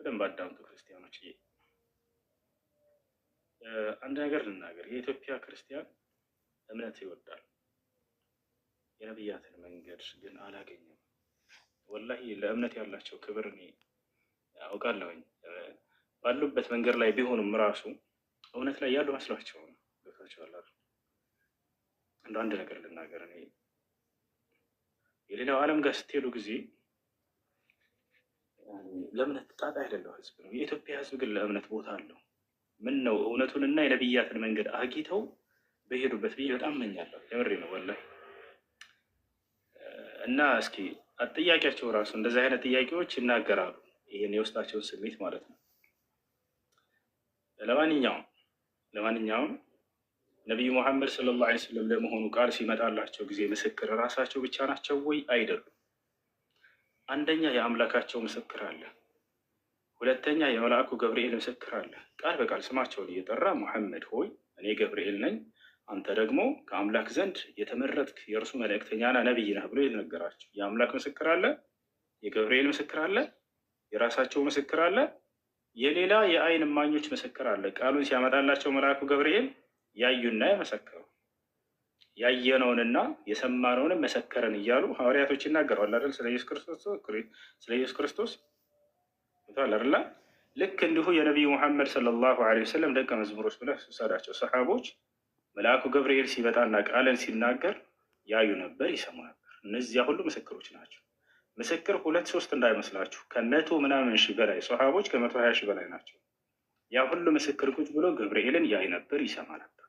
በደንብ አዳምጡ ክርስቲያኖች። አንድ ነገር ልናገር። የኢትዮጵያ ክርስቲያን እምነት ይወዳል፣ የነቢያትን መንገድ ግን አላገኘም። ወላሂ ለእምነት ያላቸው ክብር እኔ አውቃለሁኝ። ባሉበት መንገድ ላይ ቢሆኑም ራሱ እውነት ላይ ያሉ መስሏቸው ነው። ገብቷቸዋል አይደል? እንደ አንድ ነገር ልናገር፣ እኔ የሌላው ዓለም ጋር ስትሄዱ ጊዜ ለእምነት ጣጣ የሌለው ህዝብ ነው። የኢትዮጵያ ህዝብ ግን ለእምነት ቦታ አለው። ምን ነው እውነቱንና የነቢያትን መንገድ አግኝተው በሄዱበት ብዬ በጣም እመኛለሁ። የምሬ ነው ወላሂ። እና እስኪ ጥያቄያቸው ራሱ እንደዚህ አይነት ጥያቄዎች ይናገራሉ። ይህን የውስጣቸውን ስሜት ማለት ነው። ለማንኛውም ነቢዩ ሙሐመድ ሰለላሁ ዐለይሂ ወሰለም ለመሆኑ ቃል ሲመጣላቸው ጊዜ ምስክር ራሳቸው ብቻ ናቸው ወይ? አይደሉም። አንደኛ የአምላካቸው ምስክር አለ። ሁለተኛ የመልአኩ ገብርኤል ምስክር አለ። ቃል በቃል ስማቸውን እየጠራ ሙሐመድ ሆይ፣ እኔ ገብርኤል ነኝ፣ አንተ ደግሞ ከአምላክ ዘንድ የተመረጥክ የእርሱ መልእክተኛና ነቢይ ነህ ብሎ የተነገራቸው የአምላክ ምስክር አለ፣ የገብርኤል ምስክር አለ፣ የራሳቸው ምስክር አለ፣ የሌላ የአይን እማኞች ምስክር አለ። ቃሉን ሲያመጣላቸው መልአኩ ገብርኤል ያዩና የመሰከሩ፣ ያየነውንና የሰማነውንም መሰከረን እያሉ ሐዋርያቶች ይናገረዋል አይደል? ስለ ኢየሱስ ክርስቶስ፣ ስለ ኢየሱስ ክርስቶስ አይደለ? ልክ እንዲሁ የነቢዩ ሙሐመድ ሰለላሁ ዐለይሂ ወሰለም ደቀ መዝሙሮች ብለህ ውሰዳቸው። ሰሓቦች መልአኩ ገብርኤል ሲመጣና ቃልን ሲናገር ያዩ ነበር፣ ይሰሙ ነበር። እነዚያ ሁሉ ምስክሮች ናቸው። ምስክር ሁለት ሶስት እንዳይመስላችሁ፣ ከመቶ ምናምን ሺህ በላይ ሰሓቦች፣ ከ120,000 በላይ ናቸው። ያ ሁሉ ምስክር ቁጭ ብሎ ገብርኤልን ያይ ነበር፣ ይሰማ ነበር።